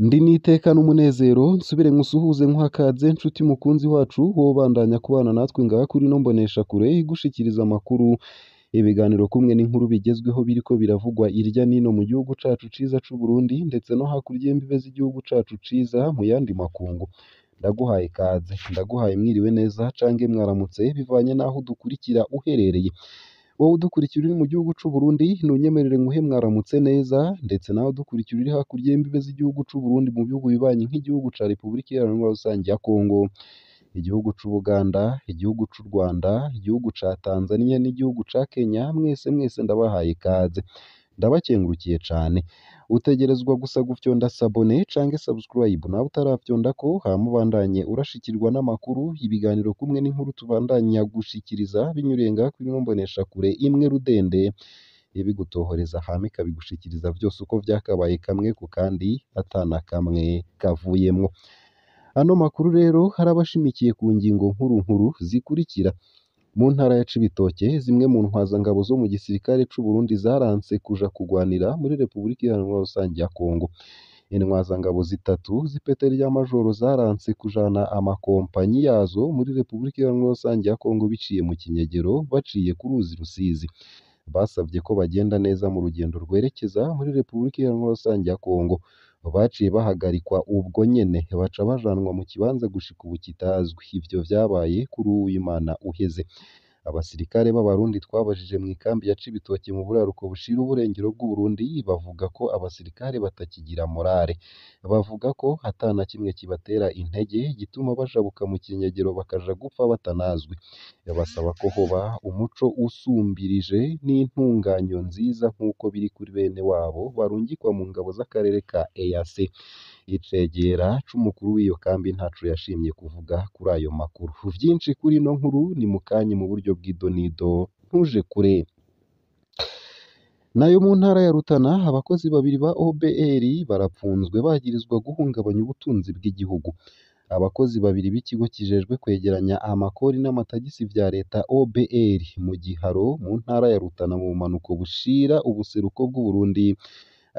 Ndi n'iteka n'umunezero nsubire nkusuhuze nkuhakaze nshuti mukunzi wacu wobandanya kubana natwe ngaha kuri ino mboneshakure igushikiriza amakuru, ibiganiro kumwe n'inkuru bigezweho biriko biravugwa irya nino mu gihugu cacu ciza c'Uburundi ndetse no hakurya y'imbibe z'igihugu cacu ciza mu yandi makungu. Ndaguhaye ikaze, ndaguhaye mwiriwe neza cange mwaramutse bivanye n'aho udukurikira uherereye. Wowe udukurikira uri mu gihugu c'Uburundi ntunyemerere nguhe mwaramutse neza, ndetse nawe udukurikira uri hakurya y'imbibe z'igihugu c'Uburundi mu bihugu bibanyi nk'igihugu ca Repubulika Iharanira Rusangi ya Kongo, igihugu c'Ubuganda, igihugu c'u Rwanda, igihugu ca Tanzania n'igihugu ca Kenya, mwese mwese ndabahaye ikaze. Ndabakengurukiye cane. Utegerezwa gusa gufyonda sabone canke subscribe nawe utarafyondako hama ubandanye urashikirwa n'amakuru, ibiganiro kumwe n'inkuru tubandanya gushikiriza binyuriye ngaha kuri ino mboneshakure imwe rudende ibigutohoreza hama ikabigushikiriza vyose uko vyakabaye kamwe ku kandi ata na kamwe kavuyemwo. Ano makuru rero harabashimikiye ku ngingo nkuru nkuru zikurikira: mu ntara ya Cibitoke zimwe mu ntwazangabo zo mu gisirikare c'Uburundi zaranse kuja kugwanira muri Repubulika Iharanira Rusangi ya Kongo. Intwazangabo zitatu z'ipete rya majoro zaranse kujana amakompanyi yazo muri Repubulika Iharanira Rusangi ya Kongo biciye mu kinyegero baciye ku ruzi Rusizi. Basavye ko bagenda neza mu rugendo rwerekeza muri Repubulika Iharanira Rusangi ya Kongo. Baciye bahagarikwa ubwo nyene baca bajanwa mu kibanza gushika ubu kitazwi. Ivyo vyabaye kuri uwimana uheze. Abasirikare b'Abarundi twabajije mw'ikambi ya Cibitoke mu buraruko bushira uburengero bw'Uburundi bavuga ko abasirikare batakigira morale. Bavuga ko ata na kimwe kibatera intege gituma bajabuka mu kinyegero bakaja gupfa batanazwi. Basaba ko hoba umuco usumbirije n'intunganyo nziza nk'uko biri kuri bene wabo barungikwa mu ngabo z'akarere ka EAC. Icegera c'umukuru w'iyo kambi ntaco yashimye kuvuga kuri ayo makuru. Vyinshi kuri ino nkuru ni mukanye mu buryo bw'idonido ntuje kure. Nayo mu ntara ya Rutana abakozi babiri ba OBR barapfunzwe bagirizwa guhungabanya ubutunzi bw'igihugu. Abakozi babiri b'ikigo kijejwe kwegeranya amakori n'amatagisi vya leta OBR mu Giharo mu ntara ya Rutana mu bumanuko bushira ubuseruko bw'Uburundi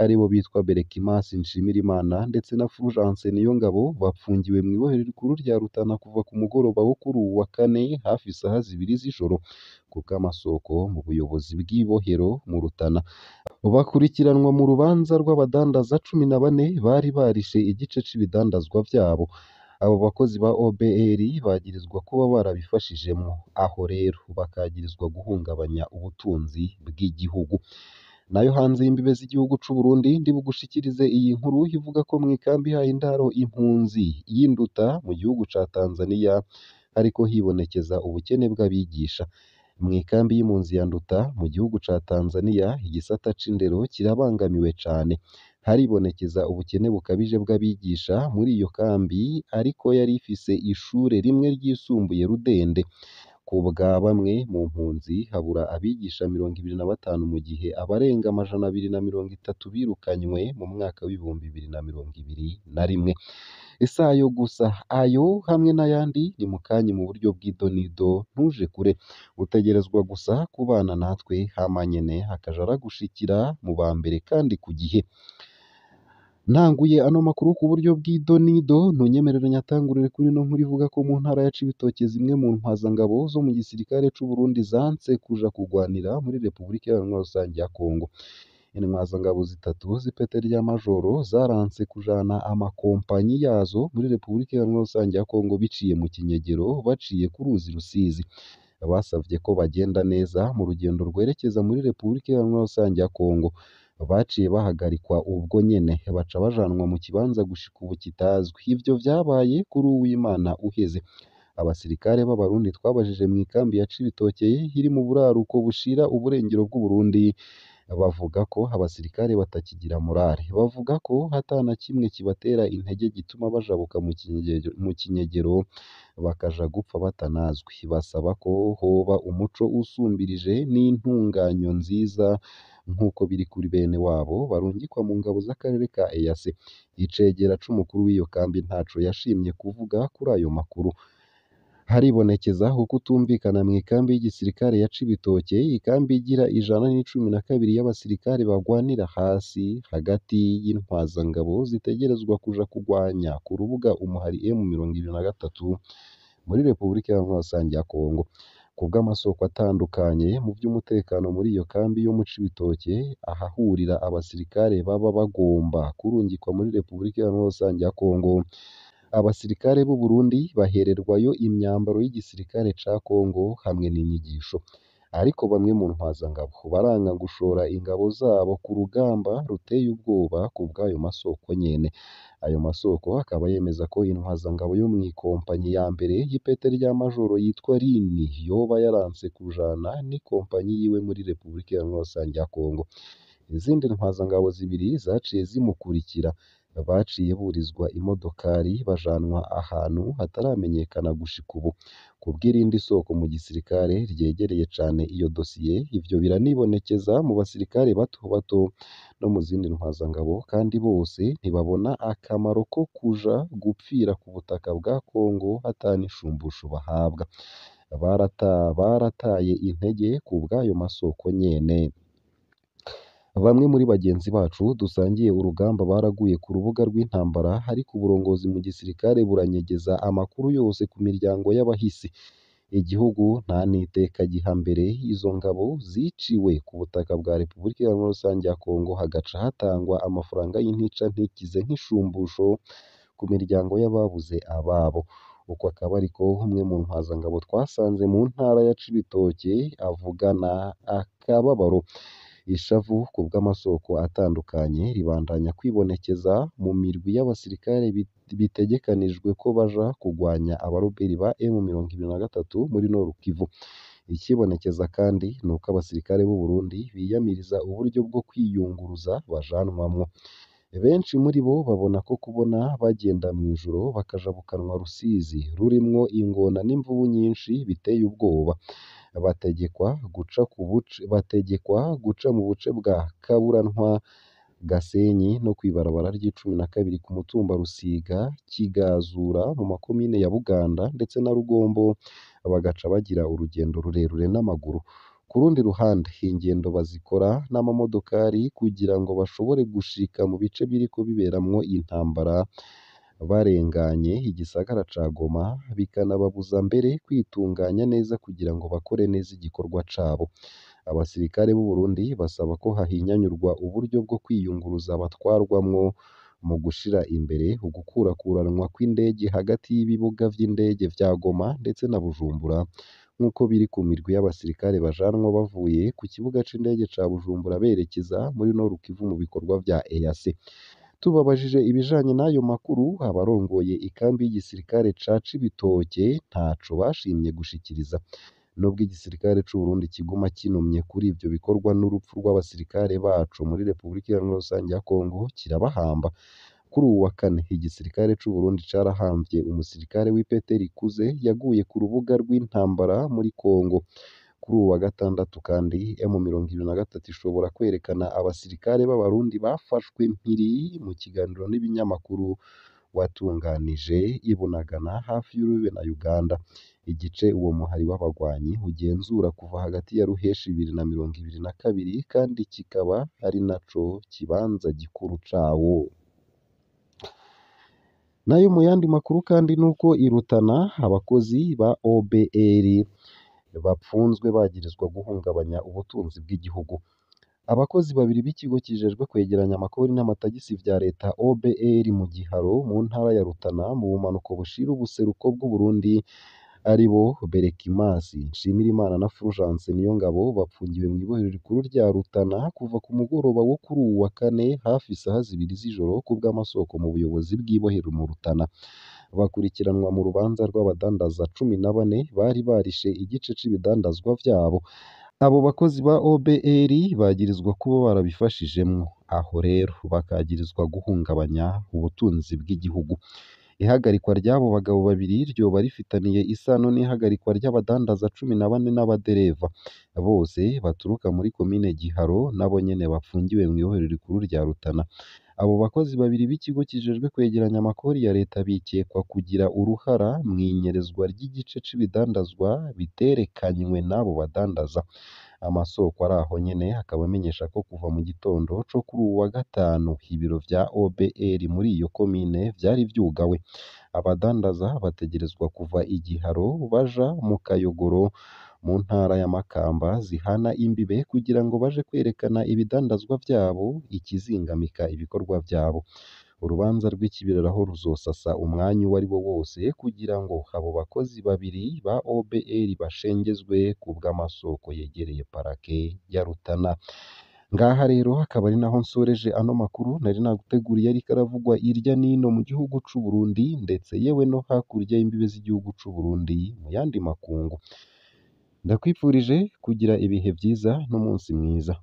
aribo bitwa Berekimas Nshimirimana ndetse na Fulgence Niyongabo bapfungiwe mw'ibohero rikuru rya Rutana kuva ku mugoroba wo kuri uwu wa kane hafi isaha zibiri z'ijoro kubw'amasoko mu buyobozi bw'ibohero mu Rutana. Bakurikiranwa mu rubanza rw'abadandaza 14 bari barishe igice c'ibidandazwa vyabo. Abo bakozi ba OBR bagirizwa kuba barabifashijemwo, aho rero bakagirizwa guhungabanya ubutunzi bw'igihugu. Nayo hanze y'imbibe z'igihugu c'Uburundi ndibugushikirize iyi nkuru ivuga ko mw'ikambi ihaye indaro impunzi y'Induta mu gihugu ca Tanzania hariko hibonekeza ubukene bw'abigisha. Mw'ikambi y'impunzi ya Nduta mu gihugu ca Tanzania igisata c'indero kirabangamiwe cane. Haribonekeza ubukene bukabije bw'abigisha muri iyo kambi ariko yari ifise ishure rimwe ryisumbuye rudende. Kubwa bamwe mu mpunzi habura abigisha 25 mu gihe abarenga 230 birukanywe mu mwaka w'2021. Si ayo gusa, ayo hamwe n'ayandi ni mukanye mu buryo bw'idonido ntuje kure. Utegerezwa gusa kubana natwe hama nyene hakaja aragushikira mu ba mbere kandi ku gihe. Ntanguye ano makuru ku buryo bw'idonido ntunyemerere nyatangurire kuri ino nkuru ivuga ko mu ntara ya Cibitoke zimwe mu ntwazangabo zo mu gisirikare c'Uburundi zanse kuja kugwanira muri Repubulika Iharanira Rusangi ya Kongo. Intwazangabo zitatu z'ipete rya majoro zaranse kujana amakompanyi yazo muri Repubulika Iharanira Rusangi ya Kongo biciye mu kinyegero baciye ku ruzi Rusizi. Basavye ko bagenda neza mu rugendo rwerekeza muri Repubulika Iharanira Rusangi ya Kongo. Baciye bahagarikwa ubwo nyene baca bajanwa mu kibanza gushika ubu kitazwi. Ivyo vyabaye kuri uwimana uheze. Abasirikare b'Abarundi twabajije mw'ikambi ya Cibitoke iri mu buraruko bushira uburengero bw'Uburundi bavuga ko abasirikare batakigira morale. Bavuga ko ata na kimwe kibatera intege gituma bajabuka mu kinyegero bakaja gupfa batanazwi. Basaba ko hoba umuco usumbirije n'intunganyo nziza nk'uko biri kuri bene wabo barungikwa mu ngabo z'akarere ka EAC. Icegera c'umukuru w'iyo kambi ntaco yashimye kuvuga kuri ayo makuru. Haribonekeza ukutumvikana mw'ikambi y'igisirikare ya Cibitoke, ikambi igira 112 y'abasirikare bagwanira hasi hagati y'intwazangabo zitegerezwa kuja kugwanya ku rubuga umuhari M23 muri Repubulika Iharanira Rusangi ya Kongo. Kubw'amasoko atandukanye mu vy'umutekano muri iyo kambi yo mu Cibitoke, ahahurira abasirikare baba bagomba kurungikwa muri Repubulika Iharanira Rusangi ya Kongo, abasirikare b'u Burundi bahererwayo imyambaro y'igisirikare ca Kongo hamwe n'inyigisho. Ariko bamwe mu ntwazangabo baranka gushora ingabo zabo ku rugamba ruteye ubwoba kubw'ayo masoko nyene. Ayo masoko akaba yemeza ko intwazangabo yo mw'ikompanyi ya mbere y'ipete rya majoro yitwa Rini yoba yaranse kujana n'ikompanyi yiwe muri Repubulika Iharanira Rusangi ya Kongo. Izindi ntwazangabo zibiri zaciye zimukurikira, baciye burizwa imodokari bajanwa ahantu hataramenyekana gushika ubu. Kubw'irindi soko mu gisirikare ryegereye cane iyo dosiye, ivyo biranibonekeza mu basirikare bato bato no mu zindi ntwazangabo, kandi bose ntibabona akamaro ko kuja gupfira ku butaka bwa Kongo ata n'ishumbusho bahabwa. Barataye intege kubw'ayo masoko nyene. Bamwe muri bagenzi bacu dusangiye urugamba baraguye ku rubuga rw'intambara, ariko uburongozi mu gisirikare buranyegeza amakuru yose ku miryango y'abahisi. Igihugu nta n'iteka giha mbere izo ngabo ziciwe ku butaka bwa Repubulika Iharanira Rusangi ya Kongo, hagaca hatangwa amafaranga y'intica ntikize nk'ishumbusho ku miryango y'ababuze ababo. Uko akaba ariko umwe mu ntwazangabo twasanze mu ntara ya Cibitoke avugana akababaro. Ishavu kubw'amasoko atandukanye ribandanya kwibonekeza mu mirwi y'abasirikare bitegekanijwe ko baja kugwanya abaroberi ba M23 muri Nord Kivu. Ikibonekeza kandi nuko abasirikare b'u Burundi biyamiriza uburyo bwo kwiyunguruza bajanwamwo. Benshi muri bo babona ko kubona bagenda mw'ijoro bakajabukanwa Rusizi rurimwo ingona n'imvubu nyinshi biteye ubwoba. Bategekwa guca mu buce bwa Kaburantwa, Gasenyi no kw'ibarabara ry'icumi na kabiri ku mutumba Rusiga, Kigazura mu makomine ya Buganda ndetse na Rugombo, bagaca bagira urugendo rurerure n'amaguru. Ku rundi ruhande, ingendo bazikora n'amamodokari kugira ngo bashobore gushika mu bice biriko biberamwo intambara barenganye igisagara ca Goma, bikanababuza mbere kwitunganya neza kugira ngo bakore neza igikorwa cabo. Abasirikare b'u Burundi basaba ko hahinyanyurwa uburyo bwo kwiyunguruza batwarwamwo mu gushira imbere ugukurakuranwa kw'indege hagati y'ibibuga vy'indege vya Goma ndetse na Bujumbura, nk'uko biri ku mirwi y'abasirikare bajanwa bavuye ku kibuga c'indege ca Bujumbura berekeza muri Nord Kivu mu bikorwa vya EAC. Tubabajije ibijanye n'ayo makuru, abarongoye ikambi y'igisirikare ca Cibitoke ntaco bashimye gushikiriza. Nubwo igisirikare c'u Burundi kiguma kinumye kuri ivyo bikorwa n'urupfu rw'abasirikare baco muri Repubulika Iharanira Rusangi ya Kongo kirabahamba. Kuri uwu wa kane, igisirikare c'u Burundi carahamvye umusirikare w'ipete rikuze yaguye ku rubuga rw'intambara muri Kongo. Kuri uwu wa gatandatu kandi, M23 ishobora kwerekana abasirikare b'Abarundi bafashwe mpiri mu kiganiro n'ibinyamakuru watunganije i Bunagana hafi y'urubibe na Uganda. Igice uwo muhari w'abagwanyi ugenzura kuva hagati ya Ruheshi 2022 kandi kikaba ari naco kibanza gikuru cawo. Nayo mu yandi makuru kandi nuko i Rutana abakozi ba OBR bapfunzwe bagirizwa guhungabanya ubutunzi bw'igihugu. Abakozi babiri b'ikigo kijejwe kwegeranya amakori n'amatagisi vya leta OBR mu Giharo mu ntara ya Rutana mu bumanuko bushira ubuseruko bw'Uburundi, aribo Berekimasi Nshimirimana na Fulgence Niyongabo, bapfungiwe mw'ibohero rikuru rya Rutana kuva ku mugoroba wo kuri uwu wa kane hafi isaha 2 z'ijoro kubw'amasoko mu buyobozi bw'ibohero mu Rutana. Bakurikiranwa mu rubanza rw'abadandaza 14 bari barishe igice c'ibidandazwa vyabo. Abo bakozi ba OBR bagirizwa kuba barabifashijemwo, aho rero bakagirizwa guhungabanya ubutunzi bw'igihugu. Ihagarikwa ry'abo bagabo babiri ryoba rifitaniye isano n'ihagarikwa ry'abadandaza 14 n'abadereva, bose baturuka muri komine Giharo, nabo nyene bapfungiwe mw'ibohero rikuru rya Rutana. Abo bakozi babiri b'ikigo kijejwe kwegeranya amakori ya leta bikekwa kugira uruhara mw'inyerezwa ry'igice c'ibidandazwa biterekanywe n'abo badandaza. Amasoko ari aho nyene akaba amenyesha ko kuva mu gitondo co kuri uwu wa gatanu ibiro vya OBR muri iyo komine vyari vyugawe. Abadandaza bategerezwa kuva i Giharo baja mu Kayogoro mu ntara ya Makamba zihana imbibe kugira ngo baje kwerekana ibidandazwa vyabo ikizingamika ibikorwa vyabo. Urubanza rw'ikibiriraho ruzosasa umwanya uwo ari wo wose kugira ngo abo bakozi babiri ba OBR bashengezwe kubw'amasoko yegereye parake ya Rutana. Ngaha rero akaba ari naho nsoreje ano makuru nari naguteguriye ariko aravugwa irya nino mu gihugu c'u Burundi ndetse yewe no hakurya y'imbibe z'igihugu c'u Burundi mu yandi makungu. Ndakwifurije kugira ibihe vyiza n'umunsi mwiza.